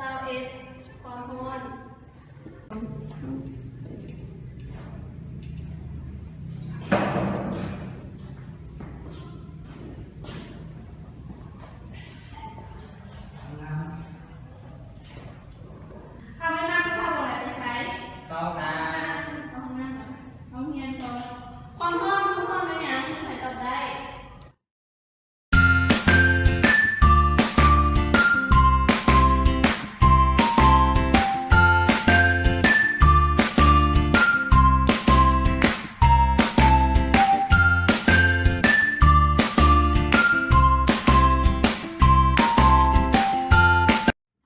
ຊາວເອັດ ຄວາມຮ້ອນ. ຖ້າໄມ່ມາກໍເຂົ້າບໍ່ໄດ້ ໄປໃສ? ເຂົ້າຫ້ອງນ້ຳ ເຂົ້າຫ້ອງນ້ຳ ເຂົ້າໂຮງຮຽນກ່ອນ. ຄວາມຮ້ອນ ຄວາມຮ້ອນແມ່ນຫຍັງ? ໃຜຕອບໄດ້?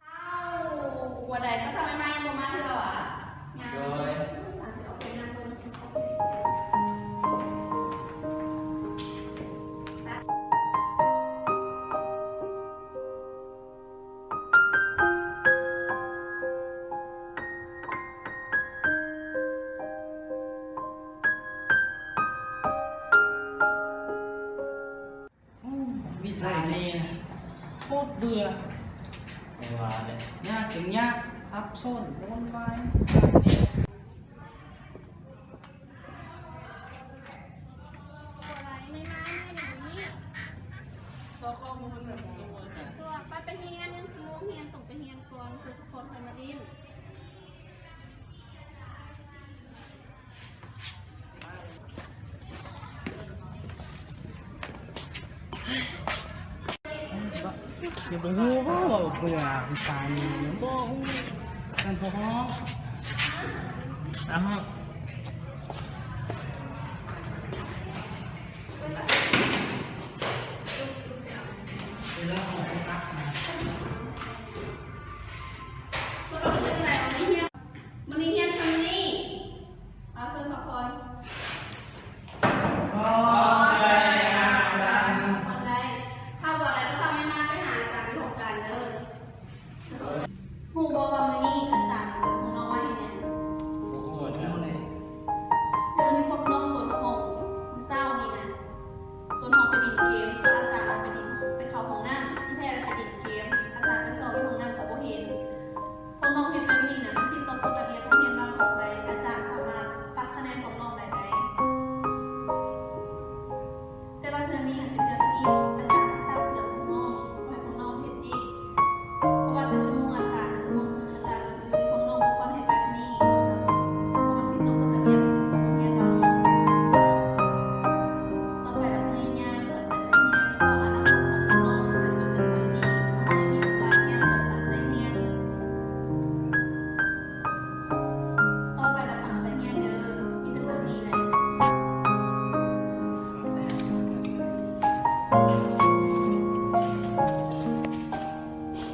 ອ້າວ ບໍ່ໄດ້ ກໍທຳໄມມາຍັງບໍ່ມາເທື່ອຫວາ? ຍັງ ໂດຍ ອືມ ອາດຊິອອກໄປນຳເພິ່ນ. ໂອ້ ວິຊານີ້ນະ ໂຄດເບື່ອ ແຕ່ວ່າແຫຼະ ຍາກກໍຍາກ ສັບສົນ ວຸ່ນວາຍ. ໄປໄປຮຽນ ຍັງຊົ່ວໂມງຮຽນ ຕ້ອງໄປຮຽນກ່ອນ ຄືທຸກຄົນຄ່ອຍມາຫຼິ້ນ. ຢ່າໄປຮູ້ບໍ່ວ່າເບື່ອວິຊານີ້ ບໍ່ຮູ້ ທ່ານພໍ່ຮ້ອງ ອ້າວ ມື້ນີ້ຮຽນສ່ຳນີ້ ຂໍເຊີນພັກຜ່ອນ. ຂອບໃຈອາຈານ. ພັກຜ່ອນໄດ້. ຖ້າບໍ່ໄດ້ກໍເຂົ້າມາ ໄປຫາອາຈານຢູ່ຫ້ອງການເດີ. ຮູ້ບໍ່ວ່າມື້ນີ້ອາຈານເອີ້ນພວກນ້ອງມາເຮັດຫຍັງ? ບໍ່ຮູ້ເລີຍ. ເລື່ອງທີ່ພວກນ້ອງຕົນຫ້ອງມື້ເຊົ້ານີ້ນະ ຕົນຫ້ອງໄປຫຼິ້ນເກມ ຕົວອາຈານໄປຫຼິ້ນ ໄປເຂົ້າຫ້ອງນ້ຳ ທີ່ແທ້ໄປຫຼິ້ນເກມ ອາຈານໄປຊອກຢູ່ຫ້ອງນ້ຳກໍບໍ່ເຫັນ. ພວກນ້ອງເຮັດແບບນີ້ນະ ມັນຜິດຕໍ່ກົດລະບຽບໂຮງຮຽນບ້ານຂອງໄທ ອາຈານສາມາດຕັດຄະແນນຂອງນ້ອງໄດ້ໃດ. ແຕ່ວ່າເທື່ອນີ້ຫັ້ນເປັນເລື່ອງຜິດ ອາຈານຊິຕັດເຕືອນພວກນ້ອງ ບໍ່ໃຫ້ພວກນ້ອງເຮັດອີກ ເພາະວ່າແຕ່ຊົ່ວໂມງອາຈານ ແຕ່ຊົ່ວໂມງອາຈານອື່ນໆ ພວກນ້ອງບໍ່ຄວນເຮັດແບບນີ້ ເພາະມັນຜິດຕໍ່ກົດລະບຽບໂຮງຮຽນເຮົາ. ຕໍ່ໄປລະພະຍາຍາມຕັ້ງໃຈຮຽນ ເພາະອະນາຄົດຂອງພວກນ້ອງ ເປັນຈຸດເປັນສັນນີ້ ເຮົາໄດ້ມີໂອກາດຮຽນ ຕ້ອງຕັ້ງໃຈຮຽນ. ຕໍ່ໄປລະຕັ້ງໃຈຮຽນເດີ ມີແຕ່ສ່ຳນີ້ແຫຼະ.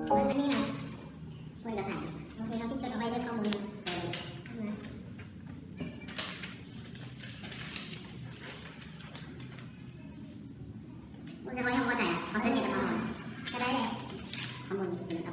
ເບິ່ງອັນນີ້ນະ ເບິ່ງເອກະສານ ໂອເຄ ເຮົາຊິຈົດເອົາໄວ້ເດີຂໍ້ມູນ. ບໍ່ໃຊ່ວ່າເລື່ອງບໍ່ພໍໃຈນະ ຂໍເຊີນເນັດນຳເຮົາ ກໍໄດ້ແຫຼະ ຂໍ້ມູນນີ້ຊິເອົາ